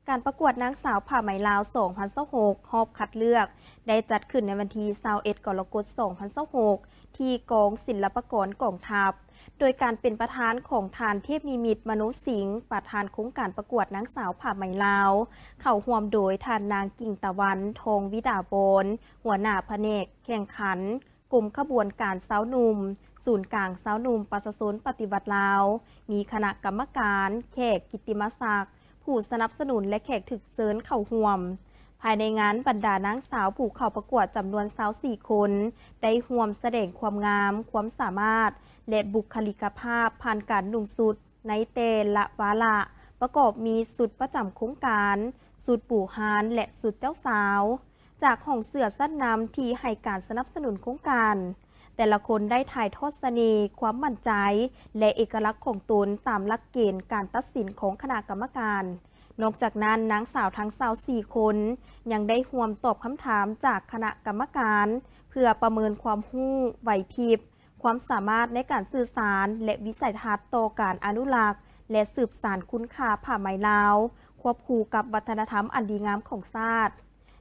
ການປະກວດນາງສາວຜ້າໄໝລາວ ສອງພັນຊາວຫົກ ຮອບຄັດເລືອກ ໄດ້ຈັດຂຶ້ນໃນວັນທີ ຊາວເອັດ ກໍລະກົດ ສອງພັນຊາວຫົກ ທີ່ກອງສິລະປາກອນກອງທັບ ໂດຍການເປັນປະທານຂອງທ່ານ ເທບນິມິດ ມະໂນສິງ ປະທານໂຄງການປະກວດນາງສາວຜ້າໄໝລາວ, ເຂົ້າຮ່ວມໂດຍທ່ານນາງ ກິ່ງຕາວັນ ທອງວິດາບອນ ຫົວໜ້າພະແນກແຂ່ງຂັນ ກົມຂະບວນການຊາວໜຸ່ມ, ສູນກາງຊາວໜຸ່ມປະຊາຊົນປະຕິວັດລາວ, ມີຄະນະກຳມະການ, ແຂກກິດຕິມະສັກ, ຜູ້ສະໜັບສະໜູນ ແລະ ແຂກຖືກເຊີນເຂົ້າຮ່ວມ. ພາຍໃນງານ, ບັນດານາງສາວຜູ້ເຂົ້າປະກວດຈຳນວນຊາວສີ່ຄົນ ໄດ້ຮ່ວມສະແດງຄວາມງາມ, ຄວາມສາມາດ ແລະ ບຸກຄະລິກະພາບ ຜ່ານການນຸ່ງຊຸດໃນແຕ່ລະວາລະ ປະກອບມີຊຸດປະຈຳໂຄງການ, ຊຸດປູຮານ ແລະ ຊຸດເຈົ້າສາວ. ຈາກຫ້ອງເສື້ອຊັ້ນນຳທີ່ໃຫ້ການສະໜັບສະໜູນໂຄງການ, ແຕ່ລະຄົນໄດ້ຖ່າຍທອດສະເໜ່, ຄວາມໝັ້ນໃຈ ແລະ ເອກະລັກຂອງຕົນຕາມຫຼັກເກນການຕັດສິນຂອງຄະນະກຳມະການ. ນອກຈາກນັ້ນ, ນາງສາວທັງຊາວສີ່ຄົນ ຍັງໄດ້ຮ່ວມຕອບຄຳຖາມຈາກຄະນະກຳມະການ ເພື່ອປະເມີນຄວາມຮູ້, ໄຫວພິບ, ຄວາມສາມາດໃນການສື່ສານ ແລະ ວິໄສທັດຕໍ່ການອະນຸລັກ ແລະ ສືບສານຄຸນຄ່າຜ້າໄໝລາວ ຄວບຄູ່ກັບວັດທະນະທຳອັນດີງາມຂອງຊາດ.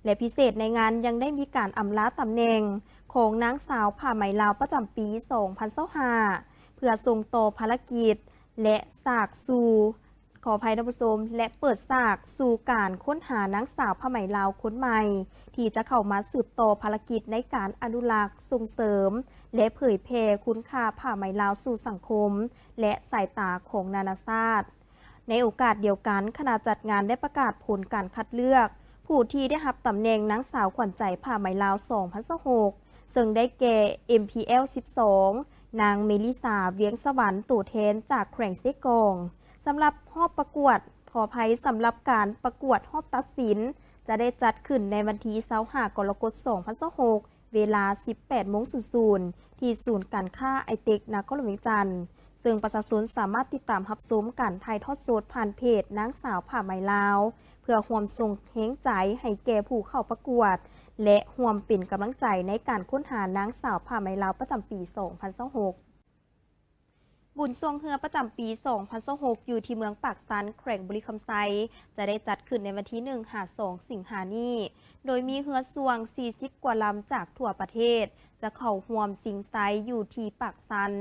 ແລະ ພິເສດໃນງານຍັງໄດ້ມີການອຳລາຕຳແໜ່ງຂອງນາງສາວຜ້າໄໝລາວປະຈຳປີ ສອງພັນຊາວຫ້າ ເພື່ອສົ່ງຕໍ່ພາລະກິດ ແລະ ສາກສູ່ ຂໍອະໄພທ່ານຜູ້ຊົມ ແລະ ເປີດສາກສູ່ການຄົ້ນຫານາງສາວຜ້າໄໝລາວຄົນໃໝ່ ທີ່ຈະເຂົ້າມາສືບຕໍ່ພາລະກິດໃນການອະນຸລັກ, ສົ່ງເສີມ ແລະ ເຜີຍແຜ່ຄຸນຄ່າຜ້າໄໝລາວສູ່ສັງຄົມ ແລະ ສາຍຕາຂອງນານາຊາດ. ໃນໂອກາດດຽວກັນ, ຄະນະຈັດງານໄດ້ປະກາດຜົນການຄັດເລືອກຜູ້ທີ່ໄດ້ຮັບຕຳແໜ່ງນາງສາວຂວັນໃຈຜ້າໄໝລາວ ສອງພັນຊາວຫົກ ເຊິ່ງໄດ້ແກ່ ເອັມພີແອລ ສິບສອງ ນາງ ເມລິສາ ວຽງສະຫວັນ ໂຕແທນຈາກແຂວງເຊກອງ. ສຳລັບຮອບປະກວດ, ຂໍອະໄພ, ສຳລັບການປະກວດຮອບຕັດສິນ ຈະໄດ້ຈັດຂຶ້ນໃນວັນທີ ຊາວຫ້າ ກໍລະກົດ ສອງພັນຊາວຫົກ ເວລາ ສິບແປດໂມງສູນສູນ ທີ່ສູນການຄ້າໄອເຕັກ ນະຄອນຫຼວງວຽງຈັນ, ເຊິ່ງປະຊາຊົນສາມາດຕິດຕາມຮັບຊົມການຖ່າຍທອດສົດຜ່ານເພຈນາງສາວຜ້າໄໝລາວ ເພື່ອຮ່ວມສົ່ງແຮງໃຈໃຫ້ແກ່ຜູ້ເຂົ້າປະກວດ ແລະ ຮ່ວມເປັນກຳລັງໃຈໃນການຄົ້ນຫານາງສາວຜ້າໄໝລາວປະຈຳປີ ສອງພັນຊາວຫົກ. ບຸນຊ່ວງເຮືອປະຈຳປີ ສອງພັນຊາວຫົກ ຢູ່ທີ່ເມືອງປາກຊັນ ແຂວງບໍລິຄຳໄຊ ຈະໄດ້ຈັດຂຶ້ນໃນວັນທີ ໜຶ່ງ ຫາ ສອງ ສິງຫານີ້, ໂດຍມີເຮືອຊ່ວງ ສີ່ສິບ ກວ່າລຳຈາກທົ່ວປະເທດ ຈະເຂົ້າຮ່ວມຊິງໄຊຢູ່ທີ່ປາກຊັນ,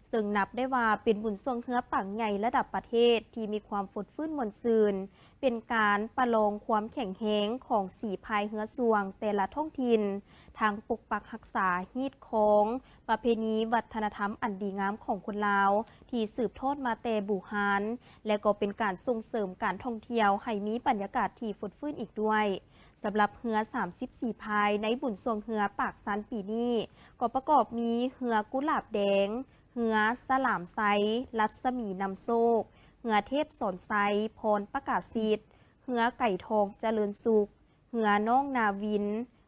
ເຊິ່ງນັບໄດ້ວ່າເປັນບຸນຊ່ວງເຮືອປາງໃຫຍ່ລະດັບປະເທດທີ່ມີຄວາມຟົດຟື້ນມ່ວນຊື່ນ, ເປັນການປະລອງຄວາມແຂງແຮງຂອງສີພາຍເຮືອຊ່ວງແຕ່ລະທ້ອງຖິ່ນ, ທັງປົກປັກຮັກສາຮີດຄອງ ປະເພນີວັດທະນະທຳອັນດີງາມຂອງຄົນລາວ ທີ່ສືບທອດມາແຕ່ບູຮານ ແລະ ກໍເປັນການສົ່ງເສີມການທ່ອງທ່ຽວໃຫ້ມີບັນຍາກາດທີ່ຟົດຟື້ນອີກດ້ວຍ. ສຳລັບເຮືອ ສາມສິບ ສີພາຍໃນບຸນຊ່ວງເຮືອປາກຊັນປີນີ້ ກໍປະກອບມີເຮືອກຸຫຼາບແດງ, ເຮືອສະຫຼາມໄຊ ລັດສະໝີນຳໂຊກ, ເຮືອເທບສອນໄຊ ພອນປະກາສິດ, ເຮືອໄກ່ທອງຈະເລີນສຸກ, ເຮືອນ້ອງນາວິນ,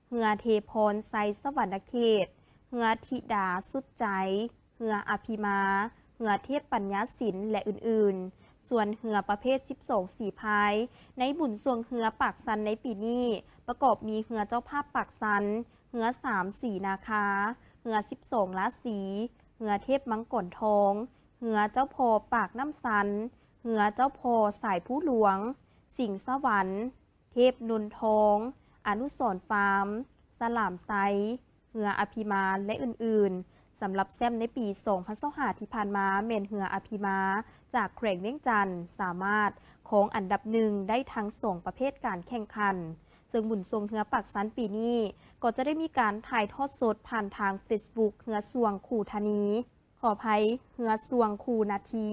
ເຮືອເທພອນໄຊສະຫວັນນະເຂດ, ເຮືອທິດາສຸດໃຈ, ເຮືອອະພິມາ, ເຮືອເທບປັນຍາສິນ ແລະ ອື່ນໆ. ສ່ວນເຮືອປະເພດ ສິບສອງ ສີພາຍ ໃນບຸນຊ່ວງເຮືອປາກຊັນໃນປີນີ້ ປະກອບມີເຮືອເຈົ້າພາບປາກຊັນ, ເຮືອສາມສີນາຄາ, ເຮືອສິບສອງລາສີ, ເຮືອເທບມັງກອນທອງ, ເຮືອເຈົ້າພໍ່ປາກນ້ຳຊັນ, ເຮືອເຈົ້າພໍ່ສາຍພູຫຼວງ, ສິງສະຫວັນ, ເທບນົນທອງ, ອະນຸສອນຟາມ, ສະຫຼາມໄຊ, ເຮືອອະພິມານ ແລະ ອື່ນໆ. ສຳລັບແຊ້ມໃນປີ ສອງພັນຊາວຫ້າ ທີ່ຜ່ານມາ ແມ່ນເຮືອອະພິມາຈາກແຂວງວຽງຈັນ ສາມາດຄອງອັນດັບໜຶ່ງໄດ້ທັງສອງປະເພດການແຂ່ງຂັນ, ເຊິ່ງບຸນຊ່ວງເຮືອປາກຊັນປີນີ້ ກໍຈະໄດ້ມີການຖ່າຍທອດສົດຜ່ານທາງເຟສບຸກເຮືອຊ່ວງຄູ່ທານີ ຂໍອະໄພ, ເຮືອຊ່ວງຄູ່ນາທີ.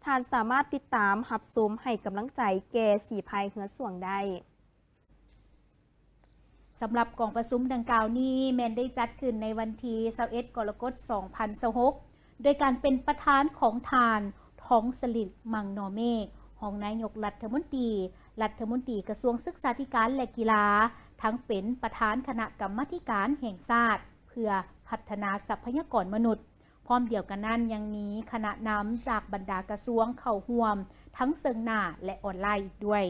ທ່ານສາມາດຕິດຕາມຮັບຊົມໃຫ້ກຳລັງໃຈແກ່ສີພາຍເຮືອຊ່ວງໄດ້. ສຳລັບກອງປະຊຸມດັ່ງກ່າວນີ້ ແມ່ນໄດ້ຈັດຂຶ້ນໃນວັນທີ ຊາວເອັດ ກໍລະກົດ ສອງພັນຊາວຫົກ ໂດຍການເປັນປະທານຂອງທ່ານ ທອງສະລິດ ມັງນໍເມກ ຮອງນາຍົກລັດຖະມົນຕີ, ລັດຖະມົນຕີກະຊວງສຶກສາທິການ ແລະ ກິລາ, ທັງເປັນປະທານຄະນະກຳມາທິການແຫ່ງຊາດເພື່ອພັດທະນາຊັບພະຍາກອນມະນຸດ. ພ້ອມດຽວກັນນັ້ນ ຍັງມີຄະນະນຳຈາກບັນດາກະຊວງເຂົ້າຮ່ວມ ທັງເຊິ່ງໜ້າ ແລະ ອອນລາຍອີກດ້ວຍ.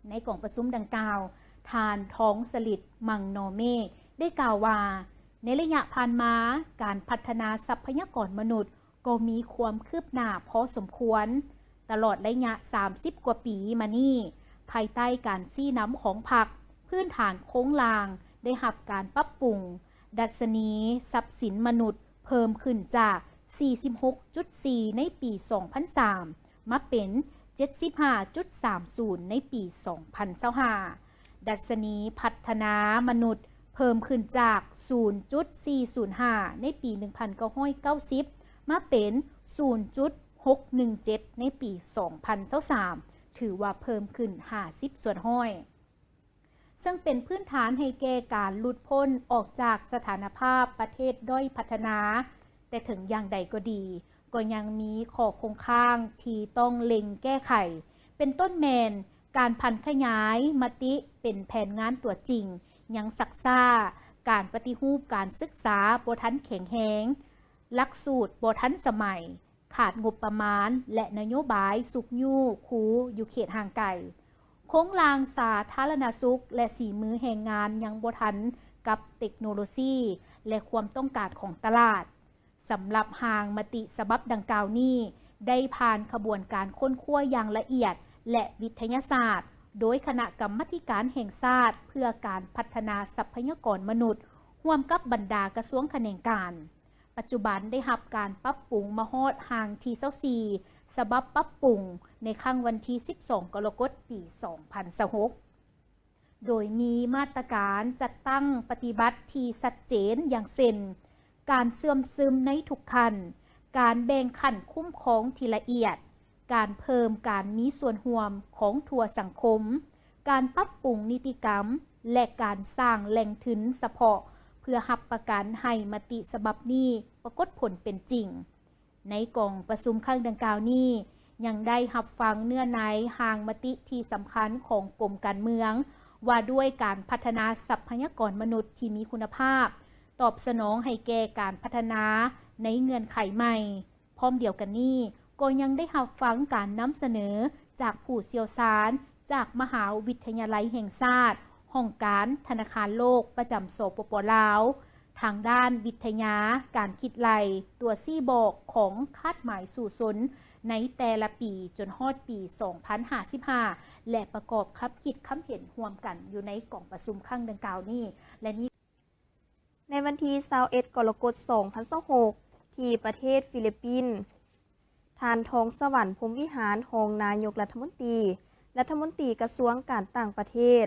ໃນກອງປະຊຸມດັ່ງກ່າວ, ທ່ານ ທອງສະລິດ ມັງນໍເມກ ໄດ້ກ່າວວ່າ, ໃນໄລຍະຜ່ານມາ, ການພັດທະນາຊັບພະຍາກອນມະນຸດກໍມີຄວາມຄືບໜ້າພໍສົມຄວນ. ຕະຫຼອດໄລຍະ ສາມສິບ ກວ່າປີມານີ້, ພ ພາຍໃຕ້ການຊີ້ນຳຂອງພັກ, ພື້ນຖານໂຄງລ່າງໄດ້ຮັບການປັບປຸງ, ດັດຊະນີຊັບສິນມະນຸດເພີ່ມຂຶ້ນຈາກ 46.4 ໃນປີ 2003 ມາເປັນ 75.30 ໃນປີ 2025. ດັດຊະນີພັດທະນາມະນຸດເພີ່ມຂຶ້ນຈາກ 0.405 ໃນປີ 1990 ມາເປັນ 0.617 ໃນປີ 2023 ຖືວ່າເພີ່ມຂຶ້ນ 50 ສ່ວນຮ້ອຍ ເຊິ່ງເປັນພື້ນຖານໃຫ້ແກ່ການຫຼຸດພົ້ນອອກຈາກສະຖານະພາບປະເທດດ້ອຍພັດທະນາ. ແຕ່ເຖິງຢ່າງໃດກໍດີ, ກໍຍັງມີຂໍ້ຄົງຄ້າງທີ່ຕ້ອງເລັ່ງແກ້ໄຂ, ເປັນຕົ້ນແມ່ນການຜັນຂະຫຍາຍມະຕິເປັນແຜນງານຕົວຈິງຍັງຊັກຊ້າ, ການປະຕິຮູບການສຶກສາບໍ່ທັນແຂງແຮງ, ຫຼັກສູດບໍ່ທັນສະໄໝ, ຂາດງົບປະມານ ແລະ ນະໂຍບາຍຊຸກຍູ້ຄູຢູ່ເຂດຫ່າງໄກ. ໂຄງລ່າງສາທາລະນະສຸກ ແລະ ສີມືແຮງງານຍັງບໍ່ທັນກັບເຕັກໂນໂລຊີ ແລະ ຄວາມຕ້ອງການຂອງຕະຫຼາດ. ສຳລັບຮ່າງມະຕິສະບັບດັ່ງກ່າວນີ້ ໄດ້ຜ່ານຂະບວນການຄົ້ນຄວ້າຢ່າງລະອຽດ ແລະ ວິທະຍາສາດ ໂດຍຄະນະກຳມາທິການແຫ່ງຊາດເພື່ອການພັດທະນາຊັບພະຍາກອນມະນຸດ ຮ່ວມກັບບັນດາກະຊວງຂະແໜງການ. ປັດຈຸບັນໄດ້ຮັບການປັບປຸງມາຮອດຮ່າງທີ 24 ສະບັບປັບປຸງໃນຄັ້ງວັນທີ 12 ກໍລະກົດ ປີ 2026 ໂດຍມີມາດຕະການຈັດຕັ້ງປະຕິບັດທີ່ຊັດເຈນ ຢ່າງເຊັ່ນ ການເຊື່ອມຊຶມໃນທຸກຂັ້ນ, ການແບ່ງຂັ້ນຄຸ້ມຄອງທີ່ລະອຽດ, ການເພີ່ມການມີສ່ວນຮ່ວມຂອງທົ່ວສັງຄົມ, ການປັບປຸງນິຕິກຳ ແລະ ການສ້າງແຫຼ່ງທຶນສະເພາະ ເພື່ອຮັບປະກັນໃຫ້ມະຕິສະບັບນີ້ປາກົດຜົນເປັນຈິງ. ໃນກອງປະຊຸມຄັ້ງດັ່ງກ່າວນີ້ ຍັງໄດ້ຮັບຟັງເນື້ອໃນຮ່າງມະຕິທີ່ສຳຄັນຂອງກົມການເມືອງ ວ່າດ້ວຍການພັດທະນາຊັບພະຍາກອນມະນຸດທີ່ມີຄຸນນະພາບ, ຕອບສະໜອງໃຫ້ແກ່ການພັດທະນາໃນເງື່ອນໄຂໃໝ່. ພ້ອມດຽວກັນນີ້ ກໍຍັງໄດ້ຮັບຟັງການນຳສະເໜີຈາກຜູ້ຊ່ຽວຊານຈາກມະຫາວິທະຍາໄລແຫ່ງຊາດ, ຫ້ອງການທະນາຄານໂລກປະຈຳ ສປປ ລາວ, ທາງດ້ານວິທະຍາການຄິດໄລ່ຕົວຊີ້ບອກຂອງຄາດໝາຍສູ້ຊົນໃນແຕ່ລະປີຈົນຮອດປີ 2055 ແລະ ປະກອບຄຳຄິດຄຳເຫັນຮ່ວມກັນຢູ່ໃນກອງປະຊຸມຄັ້ງດັ່ງກ່າວນີ້ ແລະ ນີ້ ໃນວັນທີ 21 ກໍລະກົດ 2026 ທີ່ປະເທດຟີລິບປິນ, ທ່ານ ທອງສະຫວັນ ພົມວິຫານ ຮອງນາຍົກລັດຖະມົນຕີ, ລັດຖະມົນຕີກະຊວງການຕ່າງປະເທດ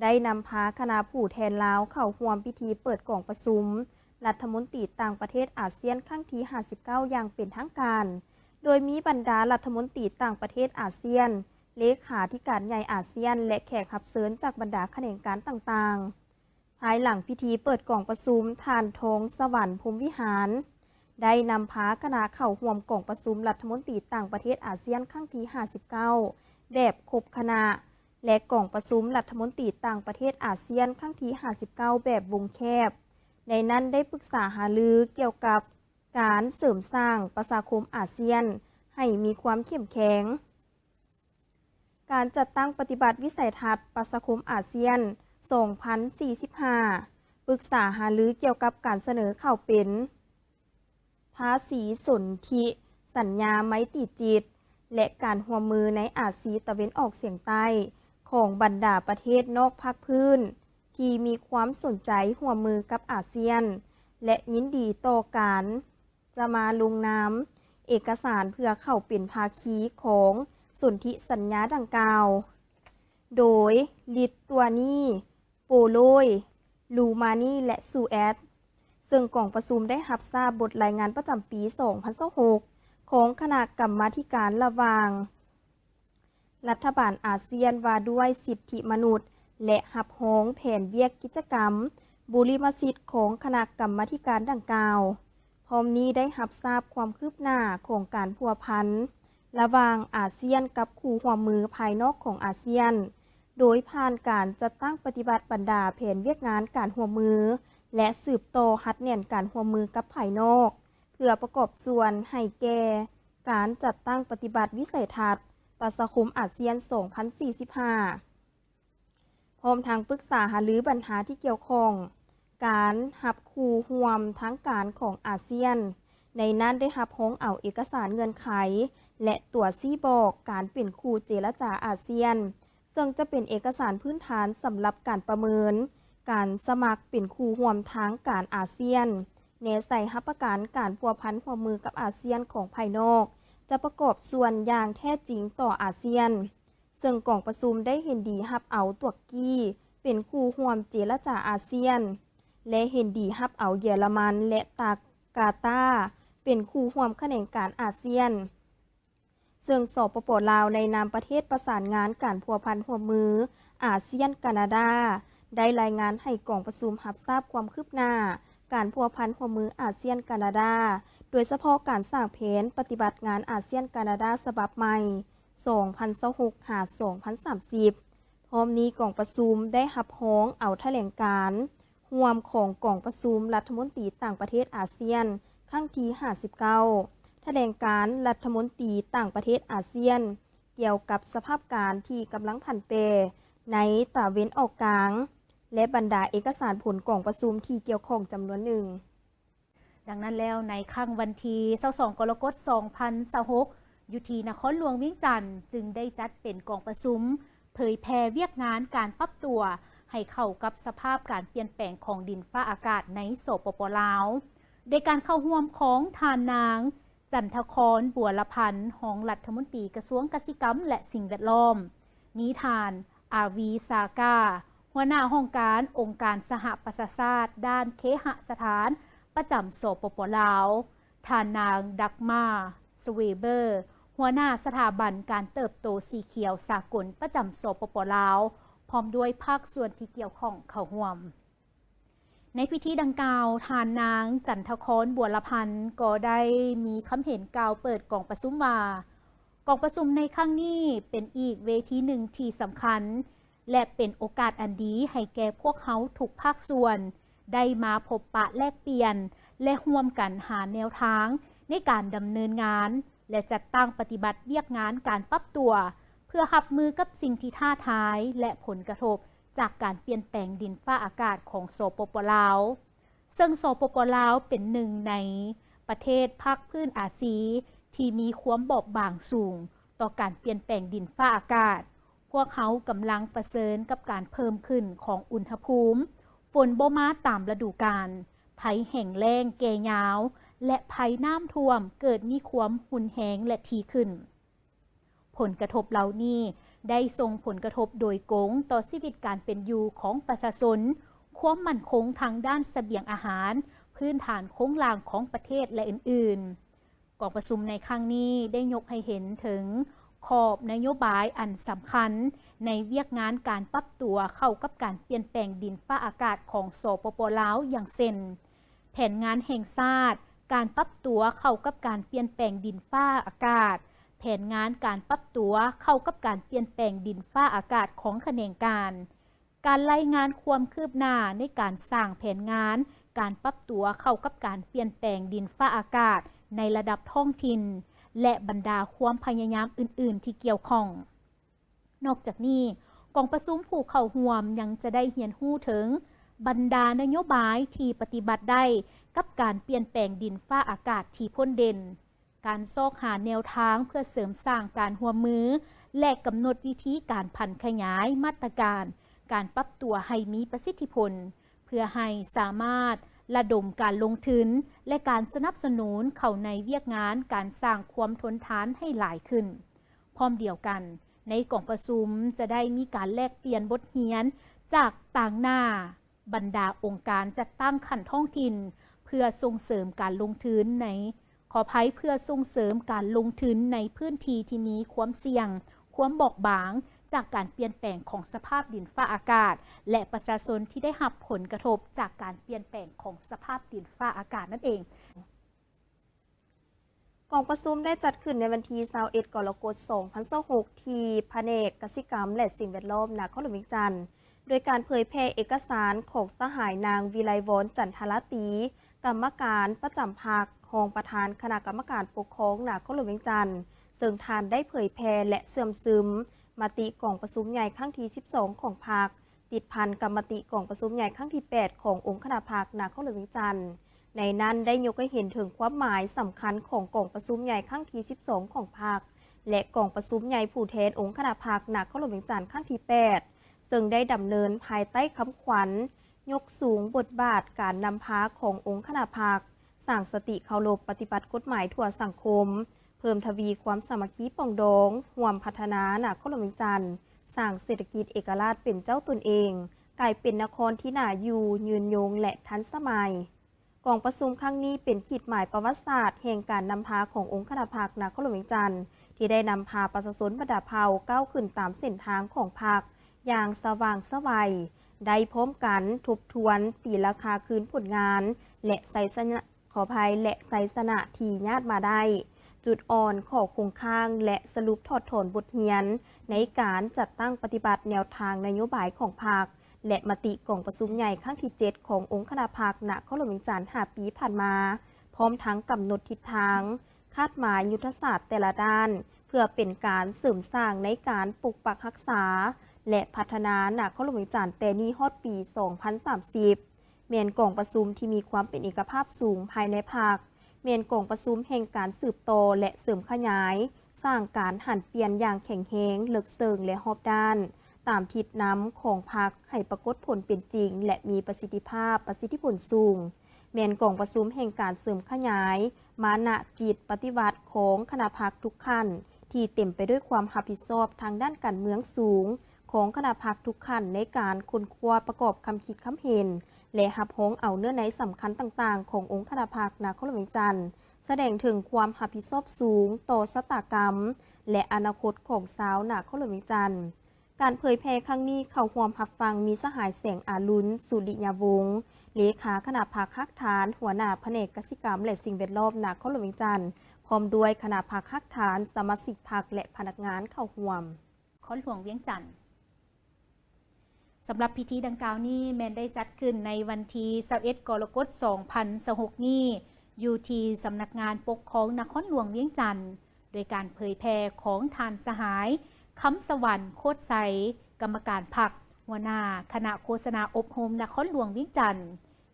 ໄດ້ນຳພາຄະນະຜູ້ແທນລາວເຂົ້າຮ່ວມພິທີເປີດກອງປະຊຸມລັດຖະມົນຕີຕ່າງປະເທດອາຊຽນຄັ້ງທີ 59 ຢ່າງເປັນທາງການ, ໂດຍມີບັນດາລັດຖະມົນຕີຕ່າງປະເທດອາຊຽນ, ເລຂາທິການໃຫຍ່ອາຊຽນ ແລະ ແຂກຮັບເຊີນຈາກບັນດາຂະແໜງການຕ່າງໆ. ພາຍຫຼັງພິທີເປີດກອງປະຊຸມ, ທ່ານ ທອງສະຫວັນ ພົມວິຫານ ໄດ້ນຳພາຄະນະເຂົ້າຮ່ວມກອງປະຊຸມລັດຖະມົນຕີຕ່າງປະເທດອາຊຽນຄັ້ງທີ 59 ແບບຄົບຄະນະ ແລະ ກອງປະຊຸມລັດຖະມົນຕີຕ່າງປະເທດອາຊຽນຄັ້ງທີ 59 ແບບວົງແຄບ, ໃນນັ້ນໄດ້ປຶກສາຫາລືກ່ຽວກັບການເສີມສ້າງປະຊາຄົມອາຊຽນໃຫ້ມີຄວາມເຂັ້ມແຂງ. ການຈັດຕັ້ງປະຕິບັດວິໄສທັດປະຊາຄົມອາຊຽນ 2045, ປຶກສາຫາລືກ່ຽວກັບການສະເໜີເຂົ້າເປັນພາສີສົນທິສັນຍາໄມຕີຈິດ ແລະ ການຮ່ວມມືໃນອາຊີຕາເວັນອອກສຽງໃຕ້ຂອງບັນດາປະເທດນອກພາກພື້ນທີ່ມີຄວາມສົນໃຈຮ່ວມມືກັບອາຊຽນ ແລະ ຍິນດີຕໍ່ການ ຈະມາລົງນາມເອກະສານເພື່ອເຂົ້າເປັນພາຄີຂອງສົນທິສັນຍາດັ່ງກ່າວ, ໂດຍ ລິດຕົວນີ, ໂປໂລຍ, ລູມານີ ແລະ ຊູແອດ, ເຊິ່ງກອງປະຊຸມໄດ້ຮັບຊາບບົດລາຍງານປະຈຳປີ 2026 ຂອງຄະນະກຳມາທິການລະຫວ່າງ ລັດຖະບານອາຊຽນວ່າດ້ວຍສິດທິມະນຸດ ແລະ ຮັບຮອງແຜນວຽກກິດຈະກຳບຸລິມະສິດຂອງຄະນະກຳມາທິການດັ່ງກ່າວ. ພ້ອມນີ້ໄດ້ຮັບຊາບຄວາມຄືບໜ້າຂອງການພົວພັນລະຫວ່າງອາຊຽນກັບຄູ່ຮ່ວມມືພາຍນອກຂອງອາຊຽນ, ໂດຍຜ່ານການຈັດຕັ້ງປະຕິບັດບັນດາແຜນວຽກງານການຮ່ວມມື ແລະ ສືບຕໍ່ຮັດແໜ້ນການຮ່ວມມືກັບພາຍນອກ ເພື່ອປະກອບສ່ວນໃຫ້ແກ່ການຈັດຕັ້ງປະຕິບັດວິໄສທັດປະຊາຄົມອາຊຽນ 2045, ພ້ອມທັງປຶກສາຫາລືບັນຫາທີ່ກ່ຽວຂ້ອງ, ການຮັບຄູ່ຮ່ວມທາງການຂອງອາຊຽນ, ໃນນັ້ນໄດ້ຮັບຮອງເອົາເອກະສານເງື່ອນໄຂ ແລະ ຕົວຊີ້ບອກການເປັນຄູ່ເຈລະຈາອາຊຽນ ເຊິ່ງຈະເປັນເອກະສານພື້ນຖານສຳລັບການປະເມີນການສະໝັກເປັນຄູ່ຮ່ວມທາງການອາຊຽນ, ແນໃສ່ຮັບປະກັນການພົວພັນຮ່ວມມືກັບອາຊຽນຂອງພາຍນອກ ຈະປະກອບສ່ວນຢ່າງແທ້ຈິງຕໍ່ອາຊຽນ. ເຊິ່ງກອງປະຊຸມໄດ້ເຫັນດີຮັບເອົາຕຸກກີເປັນຄູ່ຮ່ວມເຈລະຈາອາຊຽນ ແລະ ເຫັນດີຮັບເອົາເຢຍລະມັນ ແລະ ຕາ ກາຕາ ເປັນຄູ່ຮ່ວມຂະແໜງການອາຊຽນ. ເຊິ່ງ ສປປ ລາວ ໃນນາມປະເທດປະສານງານການພົວພັນຮ່ວມມືອາຊຽນ-ການາດາ ໄດ້ລາຍງານໃຫ້ກອງປະຊຸມຮັບຊາບຄວາມຄືບໜ້າການພົວພັນຮ່ວມມືອາຊຽນ-ການາດາ, ໂດຍສະເພາະການສ້າງແຜນປະຕິບັດງານອາຊຽນ-ການາດາສະບັບໃໝ່ ສອງພັນຊາວຫົກ ຫາ ສອງພັນສາມສິບ. ພ້ອມນີ້ກອງປະຊຸມໄດ້ຮັບຮອງເອົາຖະແຫຼງການຮ່ວມຂອງກອງປະຊຸມລັດຖະມົນຕີຕ່າງປະເທດອາຊຽນຄັ້ງທີຫ້າສິບເກົ້າ, ຖະແຫຼງການລັດຖະມົນຕີຕ່າງປະເທດອາຊຽນ ກ່ຽວກັບສະພາບການທີ່ກຳລັງຜັນແປໃນຕາເວັນອອກກາງ ແລະ ບັນດາເອກະສານຜົນກອງປະຊຸມທີ່ກ່ຽວຂ້ອງຈຳນວນໜຶ່ງ. ດັ່ງນັ້ນແລ້ວ, ໃນຄ່ຳວັນທີຊາວສອງ ກໍລະກົດ ສອງພັນຊາວຫົກ ຢູ່ທີ່ນະຄອນຫຼວງວຽງຈັນ ຈຶ່ງໄດ້ຈັດເປັນກອງປະຊຸມເຜີຍແຜ່ວຽກງານການປັບຕົວໃຫ້ເຂົ້າກັບສະພາບການປ່ຽນແປງຂອງດິນຟ້າອາກາດໃນ ສປປ ລາວ, ໂດຍການເຂົ້າຮ່ວມຂອງທ່ານນາງ ຈັນທະຄອນ ບົວລະພັນ ຮອງລັດຖະມົນຕີກະຊວງກະສິກຳ ແລະ ສິ່ງແວດລ້ອມ, ມີທ່ານ ອາວີ ຊາກາ ຫົວໜ້າຫ້ອງການອົງການສະຫະປະຊາຊາດດ້ານເຄຫະສະຖານປະຈຳ ສປປ ລາວ, ທ່ານນາງ ດັກມາ ສະເວເບີ ຫົວໜ້າສະຖາບັນການເຕີບໂຕສີຂຽວສາກົນປະຈຳ ສປປ ລາວ, ພ້ອມດ້ວຍພາກສ່ວນທີ່ກ່ຽວຂ້ອງເຂົ້າຮ່ວມ. ໃນພິທີດັ່ງກ່າວ, ທ່ານນາງ ຈັນທະຄອນ ບົວລະພັນ ກໍໄດ້ມີຄຳເຫັນກ່າວເປີດກອງປະຊຸມວ່າ, ກອງປະຊຸມໃນຄັ້ງນີ້ເປັນອີກເວທີໜຶ່ງທີ່ສຳຄັນ ແລະ ເປັນໂອກາດອັນດີໃຫ້ແກ່ພວກເຮົາທຸກພາກສ່ວນໄດ້ມາພົບປະແລກປ່ຽນ ແລະ ຮ່ວມກັນຫາແນວທາງໃນການດຳເນີນງານ ແລະ ຈັດຕັ້ງປະຕິບັດວຽກງານການປັບຕົວ ເພື່ອຮັບມືກັບສິ່ງທີ່ທ້າທາຍ ແລະ ຜົນກະທົບຈາກການປ່ຽນແປງດິນຟ້າອາກາດຂອງ ສປປ ລາວ. ເຊິ່ງ ສປປ ລາວ ເປັນໜຶ່ງໃນປະເທດພາກພື້ນອາຊີທີ່ມີຄວາມບອບບາງສູງຕໍ່ການປ່ຽນແປງດິນຟ້າອາກາດ. ພວກເຮົາກຳລັງປະເຊີນກັບການເພີ່ມຂຶ້ນຂອງອຸນຫະພູມ, ຝົນບໍ່ມາຕາມລະດູການ, ໄພແຫ້ງແລ້ງແກ່ຍາວ ແລະ ໄພນ້ຳຖ້ວມເກີດມີຄວາມຮຸນແຮງ ແລະ ຖີ່ຂຶ້ນ. ຜົນກະທົບເຫຼົ່ານີ້ໄດ້ສົ່ງຜົນກະທົບໂດຍກົງຕໍ່ຊີວິດການເປັນຢູ່ຂອງປະຊາຊົນ, ຄວາມໝັ້ນຄົງທາງດ້ານສະບຽງອາຫານ, ພື້ນຖານໂຄງລ່າງຂອງປະເທດ ແລະ ອື່ນໆ. ກອງປະຊຸມໃນຄັ້ງນີ້ໄດ້ຍົກໃຫ້ເຫັນເຖິງຂອບນະໂຍບາຍອັນສຳຄັນໃນວຽກງານການປັບຕົວເຂົ້າກັບການປ່ຽນແປງດິນຟ້າອາກາດຂອງ ສປປ ລາວ ຢ່າງເຊັ່ນ, ແຜນງານແຫ່ງຊາດການປັບຕົວເຂົ້າກັບການປ່ຽນແປງດິນຟ້າອາກາດ, ແຜນງານການປັບຕົວເຂົ້າກັບການປ່ຽນແປງດິນຟ້າອາກາດຂອງຂະແໜງການ, ການລາຍງານຄວາມຄືບໜ້າໃນການສ້າງແຜນງານການປັບຕົວເຂົ້າກັບການປ່ຽນແປງດິນຟ້າອາກາດໃນລະດັບທ້ອງຖິ່ນ ແລະ ບັນດາຄວາມພະຍາຍາມອື່ນໆທີ່ກ່ຽວຂ້ອງ. ນອກຈາກນີ້, ກອງປະຊຸມຜູ້ເຂົ້າຮ່ວມຍັງຈະໄດ້ຮຽນຮູ້ເຖິງບັນດານະໂຍບາຍທີ່ປະຕິບັດໄດ້ກັບການປ່ຽນແປງດິນຟ້າອາກາດທີ່ພົ້ນເດັ່ນ, ການຊອກຫາແນວທາງເພື່ອເສີມສ້າງການຮ່ວມມື ແລະ ກຳນົດວິທີການຜັນຂະຫຍາຍມາດຕະການການປັບຕົວໃຫ້ມີປະສິດທິຜົນ, ເພື່ອໃຫ້ສາມາດລະດົມການລົງທຶນ ແລະ ການສະໜັບສະໜູນເຂົ້າໃນວຽກງານການສ້າງຄວາມທົນທານໃຫ້ຫຼາຍຂຶ້ນ. ພ້ອມດຽວກັນ, ໃນກອງປະຊຸມຈະໄດ້ມີການແລກປ່ຽນບົດຮຽນຈາກຕາງໜ້າ ບັນດາອົງການຈັດຕັ້ງຂັ້ນທ້ອງຖິ່ນ ເພື່ອສົ່ງເສີມການລົງທຶນໃນ, ຂໍອະໄພ, ເພື່ອສົ່ງເສີມການລົງທຶນໃນພື້ນທີ່ທີ່ມີຄວາມສ່ຽງ, ຄວາມບອບບາງຈາກການປ່ຽນແປງຂອງສະພາບດິນຟ້າອາກາດ ແລະ ປະຊາຊົນທີ່ໄດ້ຮັບຜົນກະທົບຈາກການປ່ຽນແປງຂອງສະພາບດິນຟ້າອາກາດນັ້ນເອງ. ກອງປະຊຸມໄດ້ຈັດຂຶ້ນໃນວັນທີຊາວເອັດ ກໍລະກົດ ສອງພັນຊາວຫົກ ທີ່ພະແນກກະສິກຳ ແລະ ສິ່ງແວດລ້ອມ ນະຄອນຫຼວງວຽງຈັນ ໂດຍການເຜີຍແຜ່ເອກະສານຂອງສະຫາຍນາງ ວິໄລວອນ ຈັນທະລາຕີ ກຳມະການປະຈຳພັກ, ຮອງປະທານຄະນະກຳມະການປົກຄອງນະຄອນຫຼວງວຽງຈັນ, ເຊິ່ງທ່ານໄດ້ເຜີຍແຜ່ ແລະ ເຊື່ອມຊຶມມະຕິກອງປະຊຸມໃຫຍ່ຄັ້ງທີສິບສອງຂອງພັກ, ຕິດພັນກັບມະຕິກອງປະຊຸມໃຫຍ່ຄັ້ງທີແປດຂອງອົງຄະນະພັກນະຄອນຫຼວງວຽງຈັນ. ໃນນັ້ນໄດ້ຍົກໃຫ້ເຫັນເຖິງຄວາມໝາຍສຳຄັນຂອງກອງປະຊຸມໃຫຍ່ຄັ້ງທີສິບສອງຂອງພັກ, ແລະ ກອງປະຊຸມໃຫຍ່ຜູ້ແທນອົງຄະນະພັກນະຄອນຫຼວງວຽງຈັນຄັ້ງທີແປດ ເຊິ່ງໄດ້ດຳເນີນພາຍໃຕ້ຄຳຂວັນ ຍົກສູງບົດບາດການນຳພາຂອງອົງຄະນະພັກ, ສ້າງສະຕິເຄົາລົບປະຕິບັດກົດໝາຍທົ່ວສັງຄົມ, ເພີ່ມທະວີຄວາມສາມັກຄີປອງດອງ, ຮ່ວມພັດທະນານະຄອນຫຼວງວຽງຈັນ, ສ້າງເສດຖະກິດເອກະລາດເປັນເຈົ້າຕົນເອງ, ກາຍເປັນນະຄອນທີ່ໜ້າຢູ່, ຍືນຍົງ ແລະ ທັນສະໄໝ. ກອງປະຊຸມຄັ້ງນີ້ເປັນຂີດໝາຍປະຫວັດສາດແຫ່ງການນຳພາຂອງອົງຄະນະພັກນະຄອນຫຼວງວຽງຈັນ ທີ່ໄດ້ນຳພາປະຊາຊົນບັນດາເຜົ່າກ້າວຂຶ້ນຕາມເສັ້ນທາງຂອງພັກຢ່າງສະຫວ່າງໄສວ, ໄດ້ພ້ອມກັນທົບທວນຕີລາຄາຄືນຜົນງານ ແລະ ໄຊຊະນະ, ຂໍອະໄພ, ແລະ ໄຊຊະນະທີ່ຍາດມາໄດ້, ຈຸດອ່ອນ, ຂໍ້ຄົງຄ້າງ ແລະ ສະຫຼຸບຖອດຖອນບົດຮຽນໃນການຈັດຕັ້ງປະຕິບັດແນວທາງນະໂຍບາຍຂອງພັກ ແລະ ມະຕິກອງປະຊຸມໃຫຍ່ຄັ້ງທີເຈັດຂອງອົງຄະນະພັກນະຄອນຫຼວງວຽງຈັນຫ້າປີຜ່ານມາ, ພ້ອມທັງກຳນົດທິດທາງ, ຄາດໝາຍຍຸດທະສາດແຕ່ລະດ້ານ ເພື່ອເປັນການເສີມສ້າງໃນການປົກປັກຮັກສາ ແລະ ພັດທະນານະຄອນຫຼວງວຽງຈັນແຕ່ນີ້ຮອດປີສອງພັນສາມສິບ ແມ່ນກອງປະຊຸມທີ່ມີຄວາມເປັນເອກະພາບສູງພາຍໃນພັກ, ແມ່ນກອງປະຊຸມແຫ່ງການສືບຕໍ່ ແລະ ເສີມຂະຫຍາຍ ສ້າງການຫັນປ່ຽນຢ່າງແຂງແຮງ, ເລິກເຊິ່ງ ແລະ ຮອບດ້ານ ຕາມທິດນຳຂອງພັກໃຫ້ປາກົດຜົນເປັນຈິງ ແລະ ມີປະສິດທິພາບ, ປະສິດທິຜົນສູງ, ແມ່ນກອງປະຊຸມແຫ່ງການເສີມຂະຫຍາຍມານະຈິດປະຕິວັດຂອງຄະນະພັກທຸກຂັ້ນ ທີ່ເຕັມໄປດ້ວຍຄວາມຮັບຜິດຊອບທາງດ້ານການເມືອງສູງຂອງຄະນະພັກທຸກຂັ້ນ ໃນການຄົ້ນຄວ້າປະກອບຄຳຄິດຄຳເຫັນ ແລະ ຮັບຮອງເອົາເນື້ອໃນສຳຄັນຕ່າງໆຂອງອົງຄະນະພັກນະຄອນຫຼວງວຽງຈັນ, ສະແດງເຖິງຄວາມຮັບຜິດຊອບສູງຕໍ່ຊະຕາກຳ ແລະ ອະນາຄົດຂອງຊາວນະຄອນຫຼວງວຽງຈັນ. ການເຜີຍແຜ່ຄັ້ງນີ້ເຂົ້າຮ່ວມຮັບຟັງມີສະຫາຍ ແສງອາລຸນ ສຸລິຍະວົງ ເລຂາຄະນະພັກຮາກຖານ, ຫົວໜ້າພະແນກກະສິກຳ ແລະ ສິ່ງແວດລ້ອມນະຄອນຫຼວງວຽງຈັນ, ພ້ອມດ້ວຍຄະນະພັກຮາກຖານ, ສະມາຊິກພັກ ແລະ ພະນັກງານເຂົ້າຮ່ວມ. ນະຄອນຫຼວງວຽງຈັນ. ສຳລັບພິທີດັ່ງກ່າວນີ້ແມ່ນໄດ້ຈັດຂຶ້ນໃນວັນທີຊາວເອັດ ກໍລະກົດ ສອງພັນຊາວຫົກນີ້ ຢູ່ທີ່ສຳນັກງານປົກຄອງນະຄອນຫຼວງວຽງຈັນ ໂດຍການເຜີຍແຜ່ຂອງທ່ານສະຫາຍ ຄຳສະຫວັນ ໂຄດໄຊ ກຳມະການພັກ, ຫົວໜ້າຄະນະໂຄສະນາອົບຮົມນະຄອນຫຼວງວຽງຈັນ,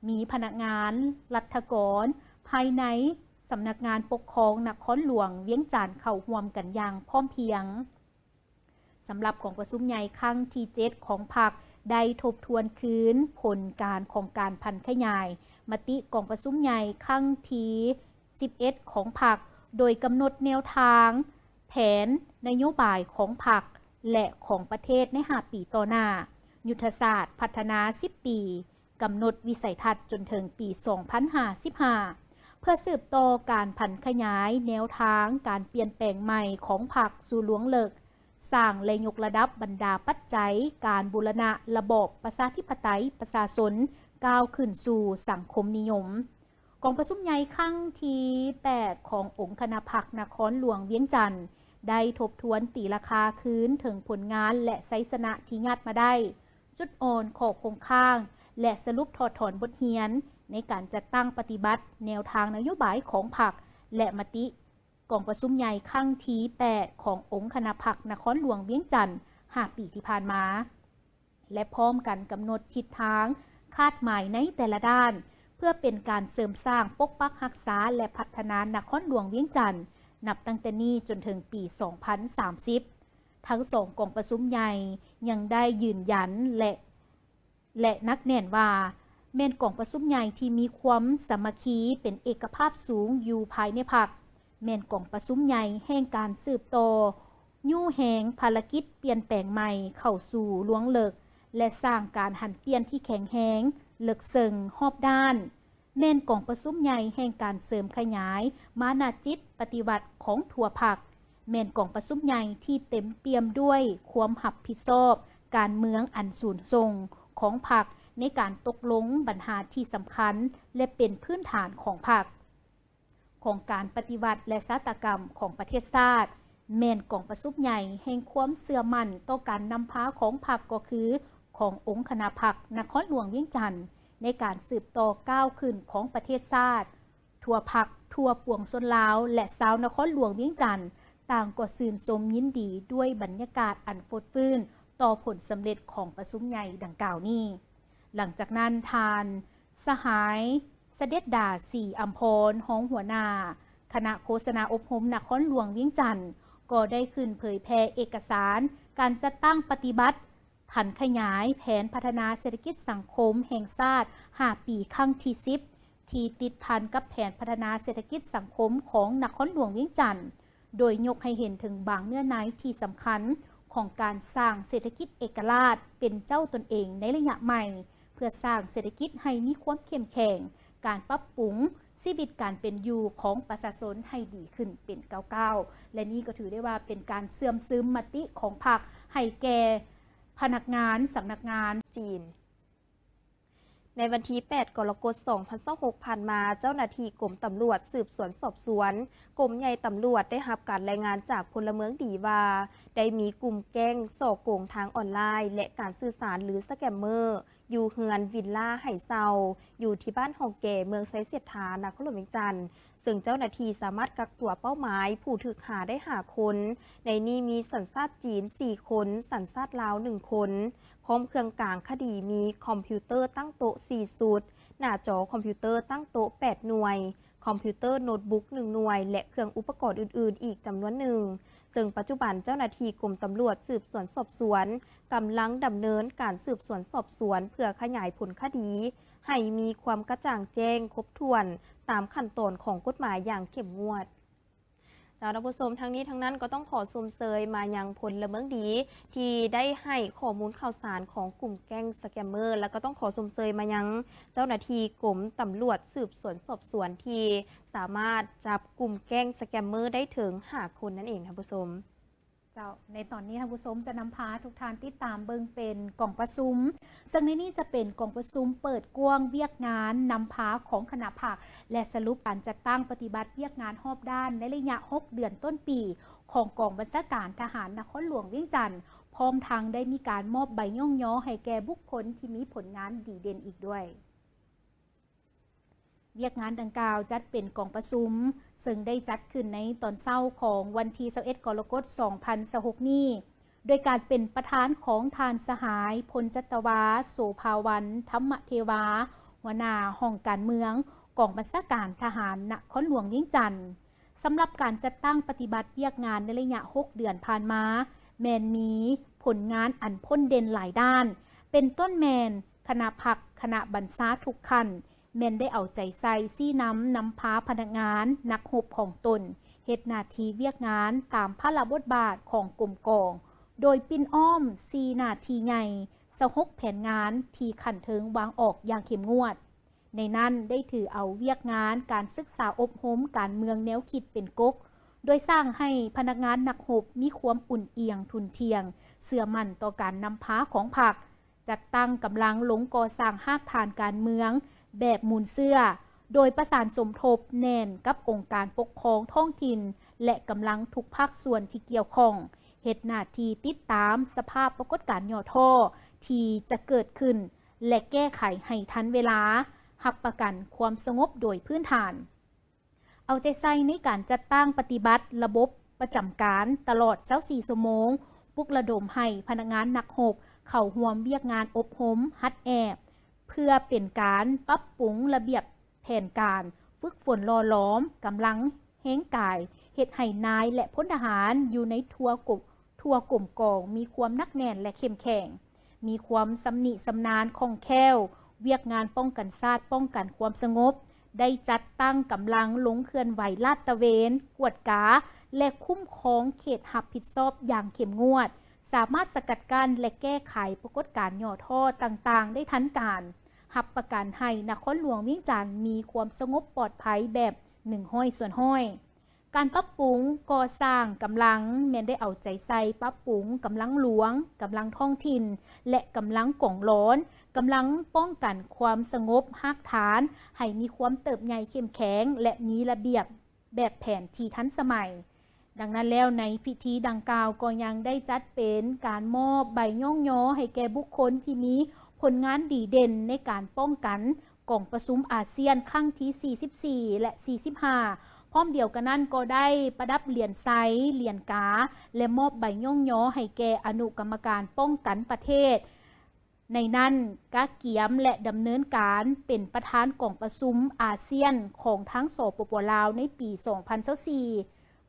ມີພະນັກງານລັດຖະກອນພາຍໃນສຳນັກງານປົກຄອງນະຄອນຫຼວງວຽງຈັນເຂົ້າຮ່ວມກັນຢ່າງພ້ອມພຽງ. ສຳລັບກອງປະຊຸມໃຫຍ່ຄັ້ງທີເຈັດຂອງພັກ ໄດ້ທົບທວນຄືນຜົນການຂອງການຜັນຂະຫຍາຍມະຕິກອງປະຊຸມໃຫຍ່ຄັ້ງທີສິບເອັດຂອງພັກ ໂດຍກຳນົດແນວທາງ, ແຜນນະໂຍບາຍຂອງພັກ ແລະ ຂອງປະເທດໃນຫ້າປີຕໍ່ໜ້າ, ຍຸດທະສາດພັດທະນາສິບປີ, ກຳນົດວິໄສທັດຈົນເຖິງປີສອງພັນຫ້າສິບຫ້າ ເພື່ອສືບຕໍ່ການຜັນຂະຫຍາຍແນວທາງການປ່ຽນແປງໃໝ່ຂອງພັກສູ່ລວງເລິກ, ສ້າງ ແລະ ຍົກລະດັບບັນດາປັດໄຈການບູລະນະລະບອບປະຊາທິປະໄຕປະຊາຊົນ ກ້າວຂຶ້ນສູ່ສັງຄົມນິຍົມ. ກອງປະຊຸມໃຫຍ່ຄັ້ງທີແປດຂອງອົງຄະນະພັກນະຄອນຫຼວງວຽງຈັນ ໄດ້ທົບທວນຕີລາຄາຄືນເຖິງຜົນງານ ແລະ ໄຊຊະນະທີ່ຍາດມາໄດ້, ຈຸດອ່ອນ, ຂໍ້ຄົງຄ້າງ ແລະ ສະຫຼຸບຖອດຖອນບົດຮຽນໃນການຈັດຕັ້ງປະຕິບັດແນວທາງນະໂຍບາຍຂອງພັກ ແລະ ມະຕິກອງປະຊຸມໃຫຍ່ຄັ້ງທີແປດຂອງອົງຄະນະພັກນະຄອນຫຼວງວຽງຈັນຫ້າປີທີ່ຜ່ານມາ ແລະ ພ້ອມກັນກຳນົດທິດທາງຄາດໝາຍໃນແຕ່ລະດ້ານ ເພື່ອເປັນການເສີມສ້າງ, ປົກປັກຮັກສາ ແລະ ພັດທະນານະຄອນຫຼວງວຽງຈັນ ນັບຕັ້ງແຕ່ນີ້ຈົນເຖິງປີສອງພັນສາມສິບ. ທັງສອງກອງປະຊຸມໃຫຍ່ຍັງໄດ້ຢືນຢັນ ແລະ ແລະ ໜັກແໜ້ນວ່າ ແມ່ນກອງປະຊຸມໃຫຍ່ທີ່ມີຄວາມສາມັກຄີເປັນເອກະພາບສູງຢູ່ພາຍໃນພັກ, ແມ່ນກອງປະຊຸມໃຫຍ່ແຫ່ງການສືບຕໍ່ຍູ້ແຮງພາລະກິດປ່ຽນແປງໃໝ່ເຂົ້າສູ່ລວງເລິກ ແລະ ສ້າງການຫັນປ່ຽນທີ່ແຂງແຮງ, ເລິກເຊິ່ງ, ຮອບດ້ານ. ແມ່ນກອງປະຊຸມໃຫຍ່ແຫ່ງການເສີມຂະຫຍາຍມານະຈິດປະຕິວັດຂອງທົ່ວພັກ, ແມ່ນກອງປະຊຸມໃຫຍ່ທີ່ເຕັມປ່ຽມດ້ວຍຄວາມຮັບຜິດຊອບການເມືອງອັນສູງສົ່ງຂອງພັກໃນການຕົກລົງບັນຫາທີ່ສຳຄັນ ແລະ ເປັນພື້ນຖານຂອງພັກ, ຂອງການປະຕິວັດ ແລະ ຊາຕາກຳຂອງປະເທດຊາດ. ແມ່ນກອງປະຊຸມໃຫຍ່ແຫ່ງຄວາມເຊື່ອໝັ້ນຕໍ່ການນຳພາຂອງພັກ ກໍຄືຂອງອົງຄະນະພັກນະຄອນຫຼວງວຽງຈັນ ໃນການສືບຕໍ່ກ້າວຂຶ້ນຂອງປະເທດຊາດ. ທົ່ວພັກ, ທົ່ວປວງຊົນລາວ ແລະ ຊາວນະຄອນຫຼວງວຽງຈັນ ຕ່າງກໍຊື່ນຊົມຍິນດີດ້ວຍບັນຍາກາດອັນຟົດຟື້ນຕໍ່ຜົນສຳເລັດຂອງປະຊຸມໃຫຍ່ດັ່ງກ່າວນີ້. ຫຼັງຈາກນັ້ນ, ທ່ານ ສະຫາຍ ສະເດັດດາ ສີອຳພອນ ຮອງຫົວໜ້າຄະນະໂຄສະນາອົບຮົມນະຄອນຫຼວງວຽງຈັນ ກໍໄດ້ຂຶ້ນເຜີຍແຜ່ເອກະສານການຈັດຕັ້ງປະຕິບັດຜັນຂະຫຍາຍແຜນພັດທະນາເສດຖະກິດສັງຄົມແຫ່ງຊາດຫ້າປີ ຄັ້ງທີສິບ ທີ່ຕິດພັນກັບແຜນພັດທະນາເສດຖະກິດສັງຄົມຂອງນະຄອນຫຼວງວຽງຈັນ, ໂດຍຍົກໃຫ້ເຫັນເຖິງບາງເນື້ອໃນທີ່ສຳຄັນຂອງການສ້າງເສດຖະກິດເອກະລາດເປັນເຈົ້າຕົນເອງໃນໄລຍະໃໝ່ ເພື່ອສ້າງເສດຖະກິດໃຫ້ມີຄວາມເຂັ້ມແຂງ, ການປັບປຸງຊີວິດການເປັນຢູ່ຂອງປະຊາຊົນໃຫ້ດີຂຶ້ນເປັນກ້າວໆ ແລະ ນີ້ກໍຖືໄດ້ວ່າເປັນການເຊື່ອມຊຶມມະຕິຂອງພັກໃຫ້ແກ່ພະນັກງານສຳນັກງານຈີນ. ໃນວັນທີແປດ ກໍລະກົດ ສອງພັນຊາວຫົກ ຜ່ານມາ, ເຈົ້າໜ້າທີ່ກົມຕຳຫຼວດສືບສວນສອບສວນ ກົມໃຫຍ່ຕຳຫຼວດ ໄດ້ຮັບການລາຍງານຈາກພົນລະເມືອງດີວ່າ ໄດ້ມີກຸ່ມແກ້ງສໍ້ໂກງທາງອອນລາຍ ແລະ ການສື່ສານ ຫຼື ສະແກມເມີ ຢູ່ເຮືອນວິນລາໃຫ້ເຊົ່າ ຢູ່ທີ່ບ້ານຮ່ອງແກ ເມືອງໄຊເສດຖາ ນະຄອນຫຼວງວຽງຈັນ, ເຊິ່ງເຈົ້າໜ້າທີ່ສາມາດກັກຕົວເປົ້າໝາຍຜູ້ຖືກຫາໄດ້ຫ້າຄົນ, ໃນນີ້ມີສັນຊາດຈີນສີ່ຄົນ, ສັນຊາດລາວໜຶ່ງຄົນ, ພ້ອມເຄື່ອງກາງຄະດີມີຄອມພິວເຕີຕັ້ງໂຕະສີ່ຊຸດ, ໜ້າຈໍຄອມພິວເຕີຕັ້ງໂຕະແປດໜ່ວຍ, ຄອມພິວເຕີໂນດບຸກໜຶ່ງໜ່ວຍ ແລະ ເຄື່ອງອຸປະກອນອື່ນໆອີກຈຳນວນໜຶ່ງ, ເຊິ່ງປັດຈຸບັນເຈົ້າໜ້າທີ່ກົມຕຳຫຼວດສືບສວນສອບສວນ ກຳລັງດຳເນີນການສືບສວນສອບສວນ ເພື່ອຂະຫຍາຍຜົນຄະດີໃຫ້ມີຄວາມກະຈ່າງແຈ້ງຄົບຖ້ວນຕາມຂັ້ນຕອນຂອງກົດໝາຍຢ່າງເຂັ້ມງວດ. ເຈົ້າ ທ່ານຜູ້ຊົມ, ທັງນີ້ທັງນັ້ນກໍຕ້ອງຂໍຊົມເຊີຍມາຍັງພົນລະເມືອງດີ ທີ່ໄດ້ໃຫ້ຂໍ້ມູນຂ່າວສານຂອງກຸ່ມແກ້ງສະແກມເມີ ແລ້ວກໍຕ້ອງຂໍຊົມເຊີຍມາຍັງເຈົ້າໜ້າທີ່ກົມຕຳຫຼວດສືບສວນສອບສວນ ທີ່ສາມາດຈັບກຸ່ມແກ້ງສະແກມເມີໄດ້ເຖິງຫ້າຄົນນັ້ນເອງ ທ່ານຜູ້ຊົມ. ເຈົ້າ, ໃນຕອນນີ້ທ່ານຜູ້ຊົມຈະນຳພາທຸກທ່ານຕິດຕາມເບິ່ງເປັນກອງປະຊຸມ, ເຊິ່ງໃນນີ້ຈະເປັນກອງປະຊຸມເປີດກວ້າງວຽກງານນຳພາຂອງຄະນະພັກ ແລະ ສະຫຼຸບການຈັດຕັ້ງປະຕິບັດວຽກງານຮອບດ້ານໃນໄລຍະຫົກເດືອນຕົ້ນປີຂອງກອງບັນຊາການທະຫານນະຄອນຫຼວງວຽງຈັນ, ພ້ອມທັງໄດ້ມີການມອບໃບຍ້ອງຍໍໃຫ້ແກ່ບຸກຄົນທີ່ມີຜົນງານດີເດັ່ນອີກດ້ວຍ. ວຽກງານດັ່ງກ່າວຈັດເປັນກອງປະຊຸມ, ເຊິ່ງໄດ້ຈັດຂຶ້ນໃນຕອນເຊົ້າຂອງວັນທີຊາວເອັດ ກໍລະກົດ ສອງພັນຊາວຫົກນີ້, ໂດຍການເປັນປະທານຂອງທ່ານສະຫາຍ ພົນຈັດຕະວາ ໂສພາວັນ ທຳມະເທວາ, ຫົວໜ້າຫ້ອງການເມືອງ ກອງບັນຊາການທະຫານນະຄອນຫຼວງວຽງຈັນ. ສຳລັບການຈັດຕັ້ງປະຕິບັດວຽກງານໃນໄລຍະຫົກເດືອນຜ່ານມາ, ແມ່ນມີຜົນງານອັນພົ້ນເດັ່ນຫຼາຍດ້ານ, ເປັນຕົ້ນແມ່ນຄະນະພັກ, ຄະນະບັນຊາທຸກຂັ້ນ, ແມ່ນໄດ້ເອົາໃຈໃສ່ຊີ້ນຳນຳພາພະນັກງານນັກຮົບຂອງຕົນ ເຮັດໜ້າທີ່ວຽກງານຕາມພາລະບົດບາດຂອງກົມກອງ, ໂດຍປິ່ນອ້ອມສີ່ໜ້າທີ່ໃຫຍ່, ຊາວຫົກແຜນງານທີ່ຂັ້ນເທິງວາງອອກຢ່າງເຂັ້ມງວດ. ໃນນັ້ນໄດ້ຖືເອົາວຽກງານການສຶກສາອົບຮົມການເມືອງແນວຄິດເປັນກົກ, ໂດຍສ້າງໃຫ້ພະນັກງານນັກຮົບມີຄວາມອຸ່ນອຽງທຸ່ນທ່ຽງ, ເຊື່ອໝັ້ນຕໍ່ການນຳພາຂອງພັກ, ຈັດຕັ້ງກຳລັງລົງກໍ່ສ້າງຮາກຖານການເມືອງແບບມູນເຊື້ອ, ໂດຍປະສານສົມທົບແໜ້ນກັບອົງການປົກຄອງທ້ອງຖິ່ນ ແລະ ກຳລັງທຸກພາກສ່ວນທີ່ກ່ຽວຂ້ອງ, ເຮັດໜ້າທີ່ຕິດຕາມສະພາບປາກົດການຫຍໍ້ທໍ້ທີ່ຈະເກີດຂຶ້ນ ແລະ ແກ້ໄຂໃຫ້ທັນເວລາ, ຮັບປະກັນຄວາມສະຫງົບໂດຍພື້ນຖານ. ເອົາໃຈໃສ່ໃນການຈັດຕັ້ງປະຕິບັດລະບົບປະຈຳການຕະຫຼອດຊາວສີ່ຊົ່ວໂມງ, ປຸກລະດົມໃຫ້ພະນັກງານນັກຮົບເຂົ້າຮ່ວມວຽກງານອົບຮົມຫັດແອບ, ເພື່ອເປັນການປັບປຸງລະບຽບແຜນການ, ຝຶກຝົນຫຼໍ່ຫຼອມກຳລັງແຮງກາຍ, ເຮັດໃຫ້ນາຍ ແລະ ພົນທະຫານຢູ່ໃນທົ່ວກົມ ທົ່ວກົມກອງມີຄວາມໜັກແໜ້ນ ແລະ ເຂັ້ມແຂງ, ມີຄວາມຊຳນິຊຳນານຄ່ອງແຄ້ວ, ວຽກງານປ້ອງກັນຊາດ, ປ້ອງກັນຄວາມສະຫງົບ, ໄດ້ຈັດຕັ້ງກຳລັງລົງເຄື່ອນໄຫວລາດຕະເວນ, ກວດກາ ແລະ ຄຸ້ມຄອງເຂດຮັບຜິດຊອບຢ່າງເຂັ້ມງວດ, ສາມາດສະກັດກັ້ນ ແລະ ແກ້ໄຂປາກົດການຫຍໍ້ທໍ້ຕ່າງໆໄດ້ທັນການ, ຮັບປະກັນໃຫ້ນະຄອນຫຼວງວຽງຈັນມີຄວາມສະຫງົບປອດໄພແບບໜຶ່ງຮ້ອຍສ່ວນຮ້ອຍ. ການປັບປຸງກໍ່ສ້າງກຳລັງແມ່ນໄດ້ເອົາໃຈໃສ່ປັບປຸງກຳລັງຫຼວງ, ກຳລັງທ້ອງຖິ່ນ ແລະ ກຳລັງກອງຫຼອນ, ກຳລັງປ້ອງກັນຄວາມສະຫງົບຮາກຖານ ໃຫ້ມີຄວາມເຕີບໃຫຍ່ເຂັ້ມແຂງ ແລະ ມີລະບຽບແບບແຜນທີ່ທັນສະໄໝ. ດັ່ງນັ້ນແລ້ວ, ໃນພິທີດັ່ງກ່າວກໍຍັງໄດ້ຈັດເປັນການມອບໃບຍ້ອງຍໍໃຫ້ແກ່ບຸກຄົນທີ່ມີຜົນງານດີເດັ່ນໃນການປ້ອງກັນ ກອງປະຊຸມອາຊຽນຄັ້ງທີສີ່ສິບສີ່ ແລະ ສີ່ສິບຫ້າ. ພ້ອມດຽວກັນນັ້ນກໍໄດ້ປະດັບຫຼຽນໄຊ, ຫຼຽນກາ ແລະ ມອບໃບຍ້ອງຍໍໃຫ້ແກ່ອະນຸກຳມະການປ້ອງກັນປະເທດ. ໃນນັ້ນກະກຽມ ແລະ ດຳເນີນການເປັນປະທານກອງປະຊຸມອາຊຽນຂອງທາງ ສປປ ລາວ ໃນປີສອງພັນຊາວສີ່.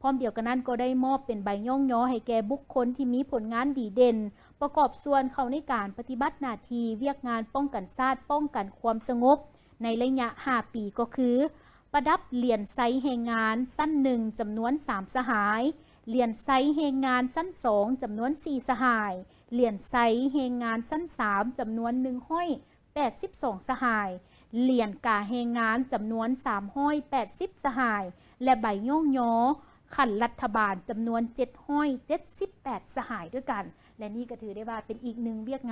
ພ້ອມດຽວກັນນັ້ນກໍໄດ້ມອບເປັນໃບຍ້ອງຍໍໃຫ້ແກ່ບຸກຄົນທີ່ມີຜົນງານດີເດັ່ນ ປະກອບສ່ວນເຂົ້າໃນການປະຕິບັດໜ້າທີ່ວຽກງານປ້ອງກັນຊາດ, ປ້ອງກັນຄວາມສະຫງົບ ໃນໄລຍະຫ້າປີ ກໍຄື ປະດັບຫຼຽນໄຊແຮງງານຊັ້ນໜຶ່ງ ຈຳນວນສາມສະຫາຍ, ຫຼຽນໄຊແຮງງານຊັ້ນສອງ ຈຳນວນສີ່ສະຫາຍ, ຫຼຽນໄຊແຮງງານຊັ້ນສາມ ຈຳນວນໜຶ່ງຮ້ອຍແປດສິບສອງສະຫາຍ, ຫຼຽນກາແຮງງານຈຳນວນສາມຮ້ອຍແປດສິບສະຫາຍ ແລະ ໃບຍ້ອງຍໍຂັ້ນລັດຖະບານຈຳນວນເຈັດຮ້ອຍເຈັດສິບແປດສະຫາຍດ້ວຍກັນ. ແລະ ນີ້ກໍຖືໄດ້ວ່າເປັນອີກໜຶ່ງວຽກ